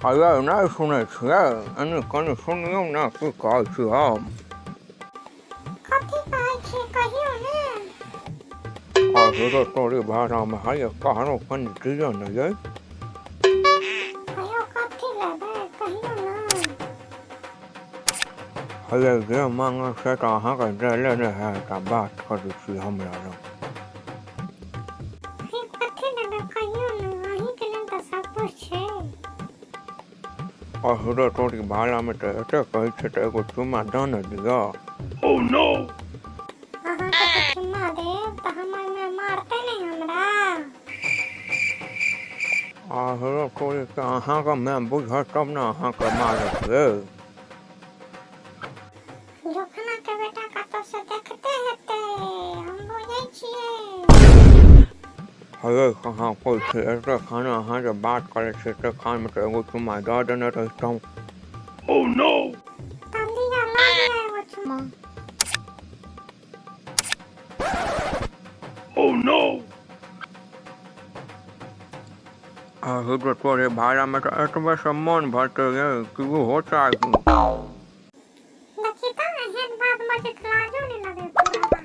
हेयौ नहि सुनै छियै? एने कनि सुनियौ ने की कहै छी हम। कथी कहै छियै, कहियौ ने। अहिरो तोरी भाड़ामे हैया कहलहुँ कनि दिअ ने यै। हेयौ कथी लेबै, कहियौ ने। हैया जे माँगब से तऽ अहाँके देले नहि हैत आ बात करै छी हमरा लग। हे कथी लेबै, कहियौ ने, अहीँके लेल तऽ सब कुछ छै। अहिरो तोरी भाड़ामे तऽ एते कहै छै तऽ एगो चुम्मा दऽ ने दिअ। अहाँके तऽ चुम्मा देब तऽ हमर माय मारतै नहि हमरा? अहिरो तोरीके अहाँके माय बुझत तब ने अहाँके मारत यै। जोखना के बेटा कतौ से देखते हेतै, हम बुझै छियै। हेयौ कहाँ कोइ छै, एते खाना अहाँ जे बात करै छियै एते खानमे तऽ एगो चुम्मा दऽ देने रहितहुँ। तऽ लिअ, लऽ लिअ एगो चुम्मा। अहिरो तोरे भाड़ामे तऽ एतबेसँ मोन भरतै यै कि ओहो चाही। देखी तऽ एहन बात बजैत लाजो नहि लगै बुढ़ाबा।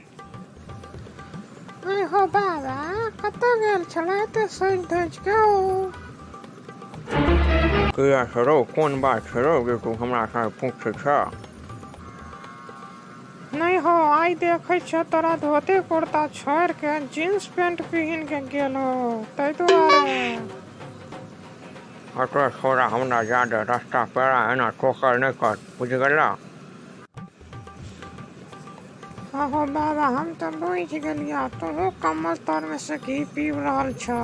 अरे हो बाबा, कतऽ गेल छलै एते सजि धजि के ओ? किया छै रौ, कोन बात छै रौ जे तू हमरा सँ पूछै छह? नहि हो, आइ देखै छियौ तोरा धोती कुर्ता छोड़ि के जींस पेंट पहिन के गेल हो, ताहि दुआरे। हटो छोड़ा, हमरा जादे रास्ता पेड़ा एना ठोकर नहि कर, बुझि गेलह? हँ हो बाबा, हम तऽ बुझि गेलियौ, तोहूँ कम्बल तरमे से घी पीब रहल छह।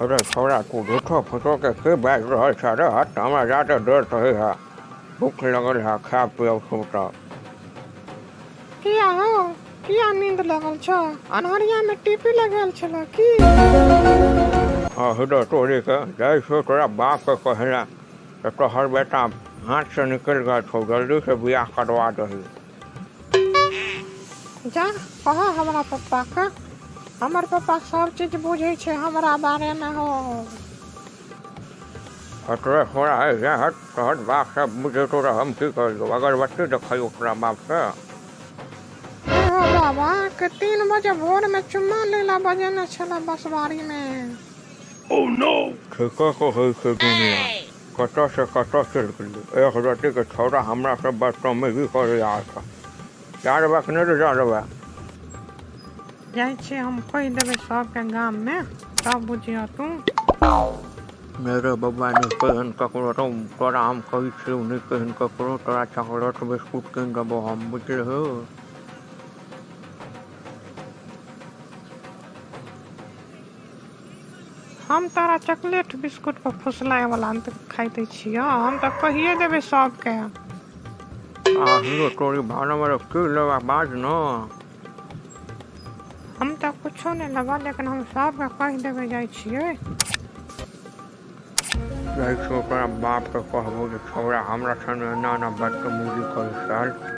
अरे छोड़ा, तू झूठो फूसो के की बाजि रहल छह रे? हट, हमरा जादे डर तऽ है, भूख लगल है, खायब पियब सुतब। किया हो, किया नींद लगल छौ? अन्हरिया मे टीपी लगल छलौ की? अहिरो तोरीके जाइ छियौ तोरा बापके कहै तऽ तोहर बेटा हाथसँ निकलि गेल छौ, जल्दीसँ बियाह करवा दही। जा कह हमरा पप्पा के, हमर पप्पा सब चीज बुझै छै हमरा बारे मे हो। हट रे छोड़ा, है जा हट, तोहर बाप सब बुझे तोरा हम की करियौ, अगरबत्ती देखैयौ तोरा बापके। हे हो बाबा, के 3 बजे भोर मे चुम्मा लैला बजेने छलै बसबारी मे। ठीके कहै छै दुनिया, कतऽ से कतऽ चलि गेलै। एक रत्तीके छौड़ा हमरा से बदतमीजी करै आके। जा देबै कि नहि रे जा देबै? जाइ छियै हम कहि देबै सबके गाम मे, तब बुझियह तू। नहि रे बौआ, नहि कहिहन ककरो रौ, तोरा हम कहै छियौ नहि कहिहन ककरो, तोरा चॉकलेट बिस्कुट कीन देबौ हम, बुझलिही? हम तोरा चॉकलेट बिस्कुट पर फुसलाय वाला खाइ दै छियौ, हम तऽ कहिये देबै सबके। आहिरो तोरी भाड़ामे रे की लेबा बाज न। हम तऽ कुछो नहि लेबऽ, लेकिन हम सबके कहि देबै जाइ छियै। जाइ छियौ तोरा बापके कहबौ जे छौड़ा हमरा संगे एना एना बदतमीजी करै छल।